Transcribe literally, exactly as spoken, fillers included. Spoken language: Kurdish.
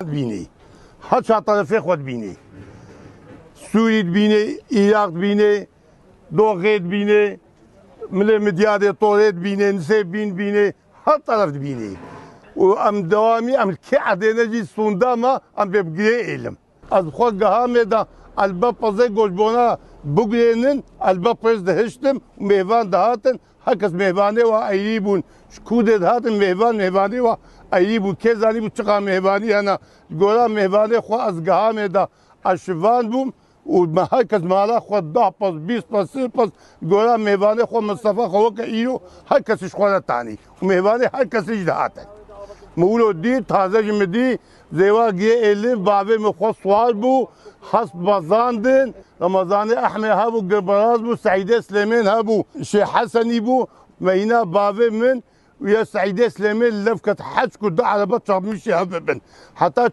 dibînî. Her çar terefê xwe dibînî. Sûrî dibînî, Îraq dibînî, Doxê dibînî, Milê Midyadê, Torê dibînî, Nisêbîn dibînî, her teref dibînî. Û em dewamî, em li kê erdê ne jî sûnda me, em pê bi girê êlim. Ez bi xwe gihamê de, ez li ber pezê goşbona bigurênin, ez li ber pez dihiştim û mêvan dihatin. Her kes mêvanê wa eyrî bûn. Ji ku dê dihatin mêvan, mêvanê wa eyrî bûn. Kê zanîbû çiqa mêvanî hene. Li gora mêvanê xwe ez gihamê de ez şivan bûm û me her kes mala xwe deh pez, bîst pez, sî pez gora mêvanê xwe Mistefa xwe weke îro her kes ji xwe re tanî. Û mêvanê her kesî jî dihatin. Min wilo dî, taze jî min dî, zêwa giyê êlî, bavê min xwe siwar bû, hest bezandin, Remezanê Ehmê hebû, Gilberaz bû, Seîdê Silêmên hebû, Şêx Hesenî bû, me hîna bavê min û ya Seîdê Silêmên lev ket, heç ku du erebe çapmîşê hev bibin. Heta